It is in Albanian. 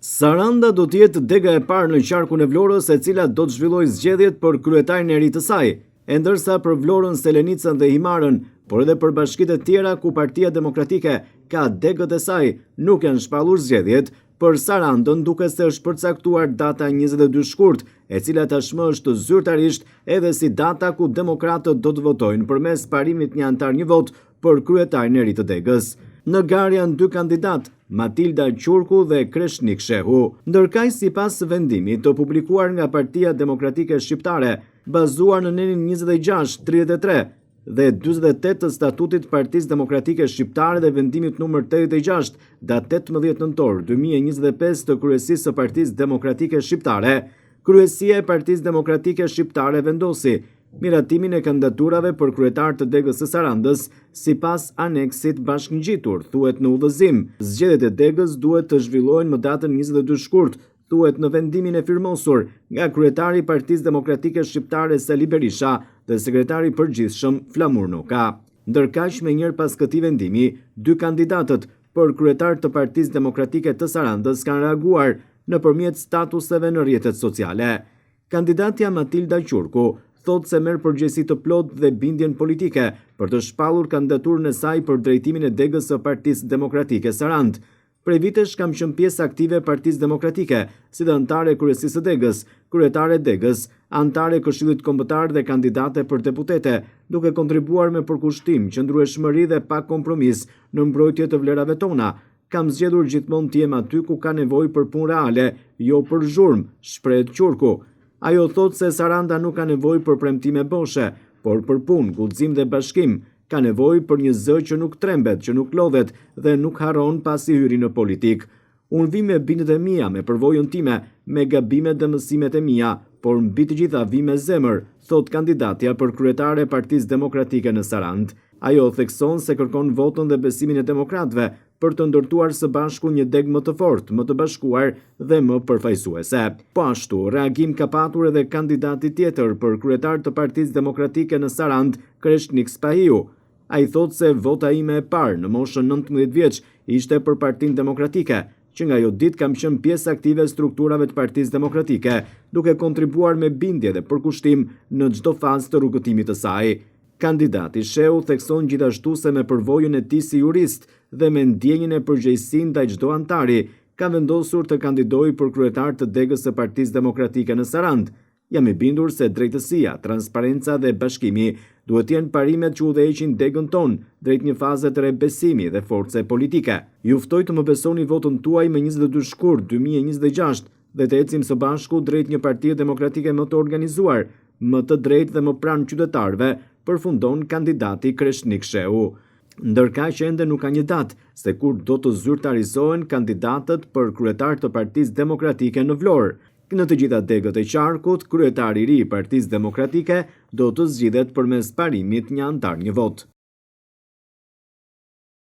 Saranda do të jetë dega e parë në qarkun e Vlorës e cila do të zhvillojë zgjedhjet për kryetarin e ri të saj. E ndërsa për Vlorën, Selenicën dhe Himarën, por edhe për bashkitë e tjera ku Partia Demokratike ka degët e saj, nuk janë shpallur zgjedhjet, për Sarandën duket se është përcaktuar data 22 shkurt, e cila tashmë është zyrtarisht edhe si data ku demokratët do të votojnë përmes parimit një anëtar një votë për kryetarin e ri të degës. Në garë janë dy kandidatë, Matilda Qurku dhe Kreshnik Shehu. Ndërkaq sipas vendimit të publikuar nga Partia Demokratike Shqiptare, bazuar në nenin 26, 33 dhe 48 të statutit të Partisë Demokratike Shqiptare dhe vendimit numër 86, datë 18 nëntor 2025 të Kryesisë së Partisë Demokratike Shqiptare, Kryesia e Partisë Demokratike Shqiptare vendosi miratimin e kandidaturave për kryetar të degës së Sarandës sipas aneksit bashkëngjitur, thuhet në udhëzim. Zgjedhjet e degës duhet të zhvillohen më datën 22 shkurt, thuhet në vendimin e firmosur nga kryetari i Partisë Demokratike Shqiptare Sali Berisha dhe sekretari i përgjithshëm Flamur Noka. Ndërkaq, menjëherë pas këtij vendimi, dy kandidatët për kryetar të Partisë Demokratike të Sarandës kanë reaguar nëpërmjet statuseve në rrjetet sociale. Kandidatja Matilda Qurku thotë se merr përgjegjësi të plotë dhe bindjen politike për të shpallur kandidaturën e saj për drejtimin e degës së Partisë Demokratike Sarandë. Prej vitesh kam qenë pjesë aktive e Partisë Demokratike, si dhe anëtare e kryesisë së degës, kryetare e degës, anëtare e Këshillit Kombëtar dhe kandidate për deputete, duke kontribuar me përkushtim, qëndrueshmëri dhe pa kompromis në mbrojtje të vlerave tona. Kam zgjedhur gjithmonë të jem aty ku ka nevojë për punë reale, jo për zhurmë, shprehet Qurku. Ajo thotë se Saranda nuk ka nevojë për premtime boshe, por për punë, guxim dhe bashkim. Ka nevojë për një zë që nuk trembet, që nuk lodhet dhe nuk harron pasi hyri në politikë. Unë vij me bindjet e mia, me përvojën time, me gabimet dhe mësimet e mia, por mbi të gjitha vij me zemër, thotë kandidatja për kryetare e Partisë Demokratike në Sarandë. Ajo thekson se kërkon votën dhe besimin e demokratëve për të ndërtuar së bashku një degë më të fortë, më të bashkuar dhe më përfaqësuese. Po ashtu, reagim ka patur edhe kandidati tjetër për kryetar të Partisë Demokratike në Sarandë, Kreshnik Spahiu. Ai thotë se vota ime e parë në moshën 19 vjeç ishte për Partinë Demokratike, që nga ajo ditë kam qenë pjesë aktive e strukturave të Partisë Demokratike, duke kontribuar me bindje dhe përkushtim në çdo fazë të rrugëtimit të saj. Kandidati Shehu thekson gjithashtu se me përvojën e tij si jurist dhe me ndjenjën e përgjegjësinë ndaj çdo anëtari, ka vendosur të kandidojë për kryetar të degës së Partisë Demokratike në Sarandë. Jam i bindur se drejtësia, transparenca dhe bashkimi duhet të jenë parimet që udhëheqin degën tonë drejt një faze të re besimi dhe force politike. Ju ftoj të më besoni votën tuaj më 22 shkurt 2026 dhe të ecim së bashku drejt një partie demokratike më të organizuar, më të drejtë dhe më pranë qytetarëve, përfundon kandidati Kreshnik Shehu. Ndërkaq ende nuk ka një datë se kur do të zyrtarizohen kandidatët për kryetar të Partisë Demokratike në Vlorë. Në të gjitha degët e qarkut, kryetari i ri i Partisë Demokratike do të zgjidhet përmes parimit një anëtar një votë.